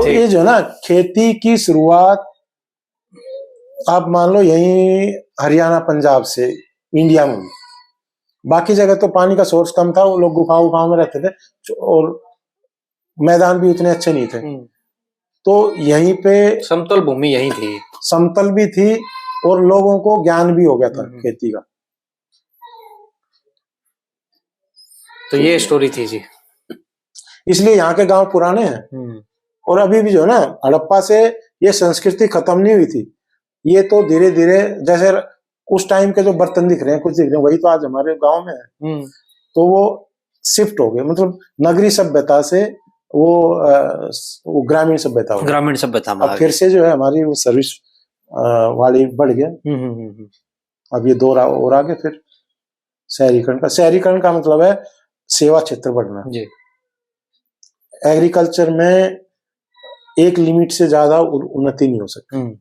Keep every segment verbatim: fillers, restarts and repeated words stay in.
तो ये जो है ना, खेती की शुरुआत आप मान लो यहीं हरियाणा, पंजाब से इंडिया में हुई। बाकी जगह तो पानी का सोर्स कम था, वो लोग गुफाओं गुफाओं में रहते थे और मैदान भी उतने अच्छे नहीं थे। हम्म। तो यहीं पे समतल भूमि यहीं थी। समतल भी थी और लोगों को ज्ञान भी हो गया था हम्म। खेती का। तो ये स्टोरी थी जी। इसलिए यहाँ के गांव पुराने हैं। हम्म। और अभी भी जो है ना, हड़प्पा से ये संस्कृति खत्म नहीं हुई थी। ये तो धीरे धीरे, जैसे उस टाइम के जो बर्तन दिख रहे हैं, कुछ दिख रहे हैं, वही तो आज हमारे गांव में है। हम्म। तो वो शिफ्ट हो गए, मतलब नगरी सभ्यता से वो, अ, वो ग्रामीण सभ्यता हो गई। ग्रामीण सभ्यता में अब आ फिर गए। से जो है हमारी वो सर्विस, अ, वाली बढ़ गया। हम्म, हम्म, हम्म, हम्म। अब ये दौर आ-, और आगे फिर शहरीकरण का, शहरीकरण का मतलब है सेवा क्षेत्र बढ़ना। जी। एग्रीकल्चर में एक लिमिट से ज्यादा उ-, उन्नति नहीं हो सकती। हम्म।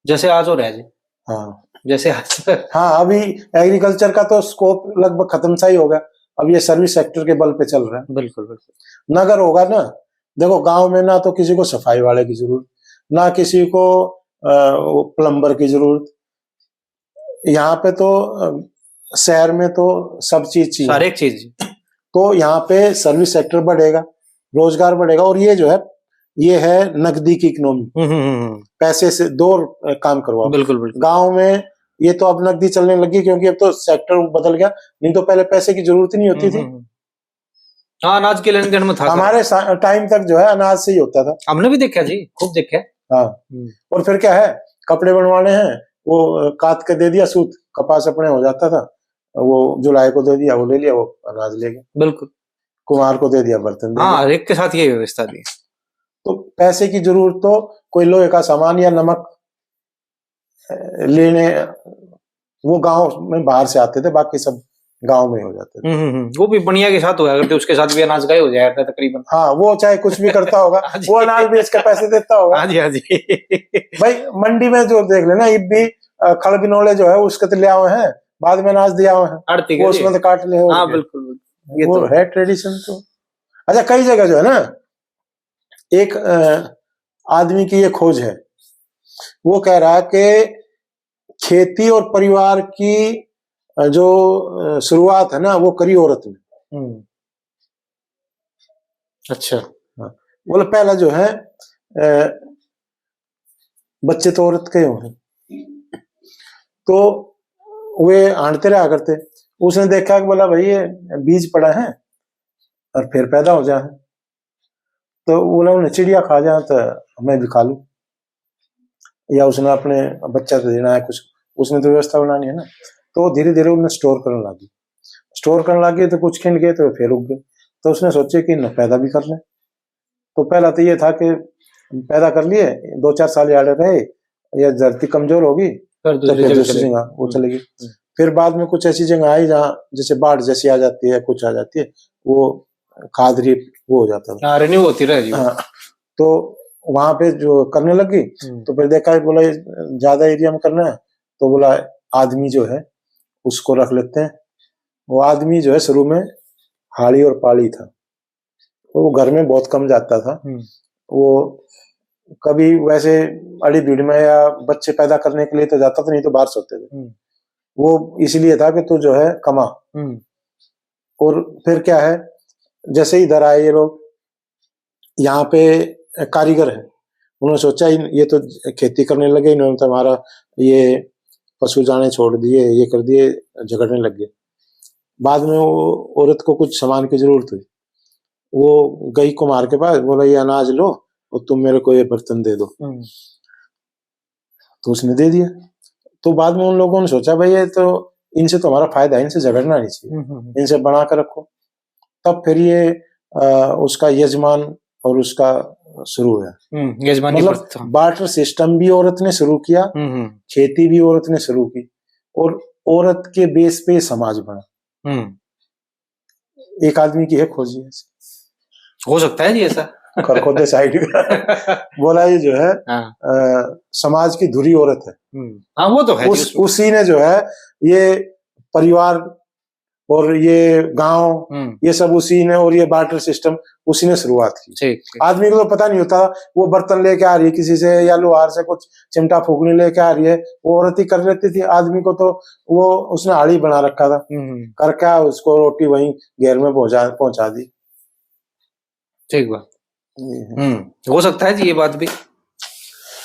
जैसे आज हो रहा है जी। हाँ। जैसे आज। हाँ, अभी एग्रीकल्चर का तो स्कोप लगभग खत्म सा ही होगा। अब ये सर्विस सेक्टर के बल पे चल रहा है। बिल्कुल, बिल्कुल। नगर होगा ना, देखो, गांव में ना तो किसी को सफाई वाले की जरूरत, ना किसी को, अ, वो प्लम्बर की जरूरत। यहाँ पे तो, अ, शहर में तो सब चीज चाहिए। हर एक चीज। तो यहाँ पे सर्विस सेक्टर बढ़ेगा, रोजगार बढ़ेगा, और ये जो है, ये है नकदी की इकोनॉमी। हम्म, हम्म, हम्म। पैसे से दो, अ, काम करवाओ। बिल्कुल, बिल्कुल। गांव में ये तो अब नकदी चलने लगी, क्योंकि अब तो सेक्टर बदल गया, नहीं तो पहले पैसे की जरूरत ही नहीं होती हम्म, थी। हम्म, हम्म। हाँ, अनाज के लेन देन में था हमारे सारा। सा-, टाइम तक जो है अनाज से ही होता था। हमने भी देखा जी, खूब देखा। हाँ। हम्म। और फिर क्या है, कपड़े बनवाने हैं, वो, अ, कात के दे दिया सूत, कपास अपने हो जाता था, वो जुलाई को दे दिया, वो ले लिया, वो अनाज ले गया। बिल्कुल। कुम्हार को दे दिया, बर्तन दे हाँ, दिया। हर एक के साथ यही व्यवस्था थी। तो पैसे की जरूरत तो कोई लोहे का सामान या नमक, अ, लेने, वो गांव में बाहर से आते थे, बाकी सब गांव में हो जाते थे। हम्म, हम्म, हम्म। वो भी बढ़िया के साथ होया करते, उसके साथ भी अनाज का ही हो जाया करता तकरीबन। हाँ, वो चाहे कुछ भी करता होगा, हाँ जी। वो अनाज बेच के पैसे देता होगा। हाँ जी, हाँ जी। भाई, मंडी में जो देख लेना, इब भी, अ, खल बिनोले जो है, उसके तो ले आवे हैं, बाद में अनाज दिया हुआ है, आड़ती के वो लिए। उसमें तो काट ले हो हाँ, गया। बिल्कुल, बिल्कुल। ये वो तो है। है ट्रेडिशन तो। अच्छा, कई जगह जो है ना, एक, अ, आदमी की ये खोज है, वो कह रहा है कि खेती और परिवार की, अ, जो, अ, शुरुआत है ना, वो करी औरत ने। हम्म। अच्छा। हाँ। बोले, पहला जो है, अ, बच्चे तो औरत के हुए हैं, तो वे हांडते रहा करते। उसने देखा कि बोला, भाई, ये बीज पड़ा है और फिर पैदा हो जा है, तो बोला, उन्हें चिड़िया खा जा तो मैं भी खा लूँ, या उसने अपने बच्चा तो देना है कुछ, उसने तो व्यवस्था बनानी है ना। तो धीरे धीरे उन्हें स्टोर करने लगी। स्टोर करने लगी तो कुछ खिंड गए तो फिर उग गए। तो उसने सोचे कि न पैदा भी कर ले। तो पहला तो ये था कि पैदा कर लिए, दो चार साल यार रहे, या धरती कमजोर होगी, फिर तो दूसरी फिर जगह दूसरी चले गए। जगह वो हम्म। चले गई। हम्म। फिर बाद में कुछ ऐसी जगह आई जहाँ जैसे बाढ़ जैसी आ जाती है, कुछ आ जाती है, वो खाद री-, वो हो जाता था। हाँ, रिन्यू होती रह रही है। हाँ, तो वहां पे जो करने लग गई, हम्म। तो फिर देखा, बोला, "ये ज्यादा एरिया में करना है", तो बोला, "आदमी जो है उसको रख लेते हैं।" वो आदमी जो है शुरू में हाड़ी और पाड़ी था, वो घर में बहुत कम जाता था। हम्म। वो कभी वैसे अड़ी भीड़ में या बच्चे पैदा करने के लिए तो जाता था, नहीं तो बाहर सोते थे। हम्म। वो इसलिए था कि तू जो है कमा। हम्म। और फिर क्या है, जैसे इधर आए ये लोग, यहाँ पे कारीगर है, उन्होंने सोचा, "इन-, ये तो खेती करने लगे, इन्होंने तो हमारा ये पशु जाने छोड़ दिए, ये कर दिए", झगड़ने लग गए। बाद में वो औरत को कुछ सामान की जरूरत हुई, वो गई कुम्हार के पास, बोला, "ये अनाज लो और तुम मेरे को ये बर्तन दे दो।" हम्म। तो उसने दे दिया। तो बाद में उन लोगों ने सोचा, "भाई, ये तो, इनसे तो हमारा फायदा है, इनसे झगड़ना नहीं चाहिए, हम्म, हम्म, हम्म। इनसे बना कर रखो।" तब फिर ये, अ, उसका यजमान और उसका शुरू हुआ। हम्म, यजमानी मतलब, प्रथा। बार्टर सिस्टम भी औरत ने शुरू किया, हम्म, हम्म। खेती भी औरत ने शुरू की, और औरत के बेस पे समाज बना। हम्म। एक आदमी की है खोज ये। हो सकता है जी ऐसा। खरखोदे साइड का। बोला, ये जो है, हाँ। अ, समाज की धुरी औरत है। हम्म। हाँ, वो तो है जी उस, उसमें। उसी ने जो है, ये परिवार और ये गांव, हम्म। ये सब उसी ने, और ये बार्टर सिस्टम उसी ने शुरुआत की। ठीक, ठीक। आदमी को तो पता नहीं होता, वो बर्तन लेके आ रही है किसी से या लोहार से कुछ चिमटा फूकनी लेके आ रही है, वो औरत ही कर लेती थी। आदमी को तो वो उसने आड़ी बना रखा था, हम्म। करके उसको रोटी वहीं घेर में पहुंचा पहुंचा दी। ठीक बात। हम्म, हो सकता है जी ये बात भी।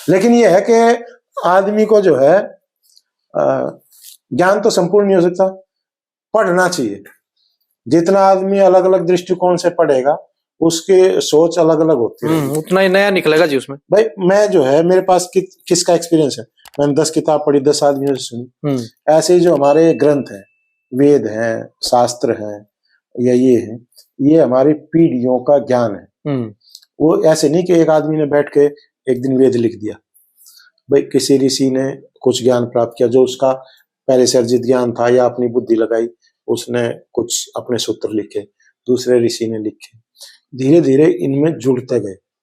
लेकिन ये है कि आदमी को जो है, अ, ज्ञान तो संपूर्ण नहीं हो सकता, पढ़ना चाहिए। जितना आदमी अलग-अलग दृष्टिकोण से पढ़ेगा, उसकी सोच अलग-अलग होती रहेगी। हम्म, उतना ही नया निकलेगा जी उसमें। भाई, मैं जो है, मेरे पास कि-, किसका एक्सपीरियंस है, मैंने दस किताब पढ़ी, दस आदमियों से सुनी। हम्म। ऐसे ही जो हमारे ग्रंथ हैं, वेद हैं, शास्त्र हैं, या ये हैं, ये हमारी पीढ़ियों का ज्ञान है। हम्म। वो ऐसे नहीं कि एक आदमी ने बैठ के एक दिन वेद लिख दिया। भाई, किसी ऋषि ने कुछ ज्ञान प्राप्त किया, जो उसका पहले से अर्जित ज्ञान था या अपनी बुद्धि लगाई, उसने कुछ अपने सूत्र लिखे, दूसरे ऋषि ने लिखे, धीरे-धीरे इनमें जुड़ते गए।